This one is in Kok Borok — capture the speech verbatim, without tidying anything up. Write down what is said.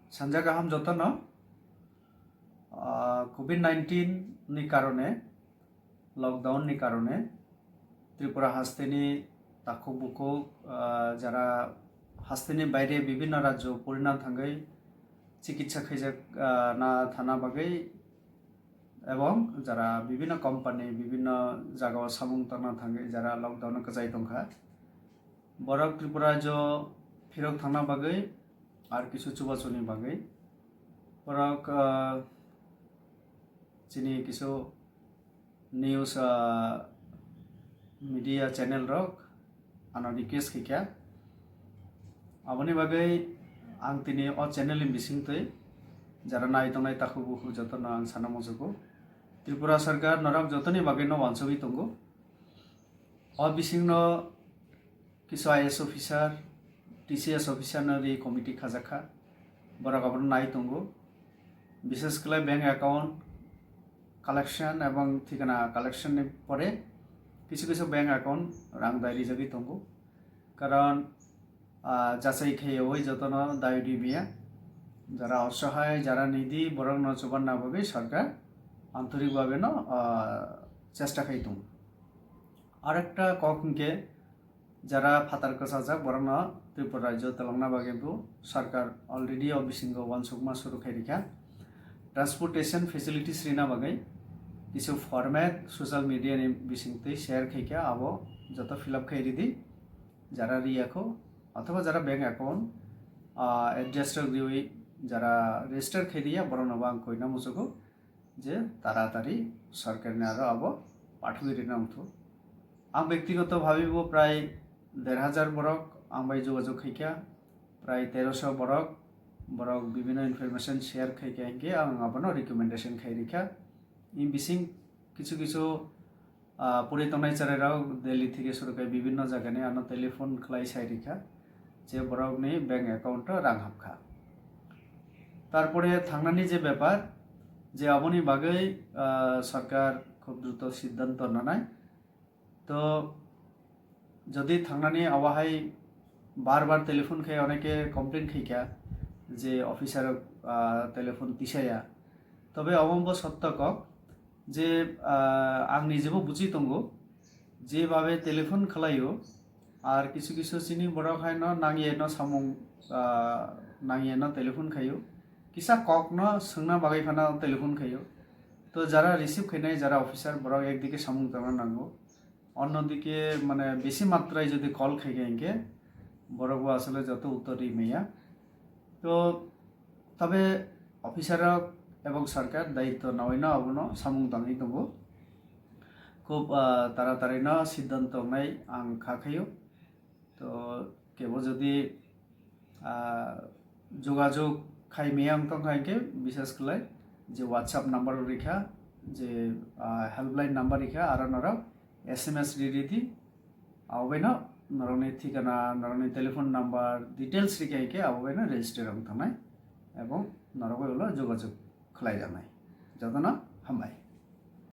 Sanja kaham jotono. Ah, covid nineteen ni karone, lockdown ni karone Tripura hasteni takhuk bukhuk, ah, jara hasteni baire bibhinno rajyo purina thangwi chikitsa khaijak, ah, na thana bagwi ebong jara bibhinno company, bibhinno jagao samung tangna thangwi jara lockdown o kwchai tongkha. Borok Tripura rajyo phirok thangna bagwi ar kisu chubachuni bagwi borok, ah, chini kisu news, ah, media channel rok ano request khaikha. Aboni bagwi ang tini o channel ni bisingtwi jara nai tongnai takhuk bukhuk jotono ang sana muchugo. Tripura sarkar norok jotoni bagwi no wansugwi tongo. O bisingno kisu I A S officer, T C S officer no ri committee khajakha. Borok abono nai tongo. Bishes khlai bank account collection ebong thikana collection ni pore kisu kisu bank account rang dai rijagwi tongo. Karon, ah, jachai khaiwi jotono dai ri maya. Jara osahai, jara nidi, borokno chubanna bagwi sarkar antorik bhabe no, ah, chesta khai tongo. Arekta kok hwnkhe, jara phatar kwchajak borokno Tripura rajyo twlangna bagwi bo sarkar already o bisingo uansukma suru khai rikha. Transportation facilities rina bagwi kisu format social media ni bisingtwi share khaikha, abo joto fill up khai ridi. Jara riyakho, othoba jara bank account, ah, address rok riwi jara register khai riya, borokno bo ang koina muchugo je taratari sarkarni aro abo pathogwi rina wngthu. Ang bektigoto bhabe bo prai der hajar borok ang bai jogajog khaikha, prai teroso borok, borok bibhinno information share khaikha hinkhe ang abono recommendation khai rikha. Ni bising kisu kisu, ah, puri tongnai cherairok Delhi theke suru khai bibhinno jagani ano telephone khlai sai rikha je borokni bank account o rang hapkha. Tarpore thangnani je bepar, je aboni bagwi, ah, sarkar khub druto siddhanto nanai. To jodi thangnani awahai bar bar telephone khai oneke complain khaikha je officer, ah, telephone tisaya. Tobe omo bo sotto kok je, ah, ang nijebo buji tongo, jebabe telephone khlaio, ar kisu kisu chini borok haino nangyeno samung, ah, nangyeno telephone khaio, kisa kokno swngna bagwi phano telephone khaio. To jara receive khainai jara officer borok ekdike samung tangna nango, onnodike mane besi matrai jodi call khaikha hinkhe borok bo asole joto uttor ri maya. To tobe officer rok ebong sarkar daitto nawi no abono samung tangwi tongo. Khub, ah, tara tari no siddhanto wngnai ang kha khaio. To kebo jodi, ah, jogajog khai maya wng tongkha hinkhe bishes khlai je WhatsApp number rikha, je, ah, helpline number rikha, aro norok S M S ri ridi. Abo baino norokni thikana, norokni telephone number, details rikha hinkhe abo baino register wng thangnai ebong norok bai ulo jogajog khlai jaknai. Jotono hambai.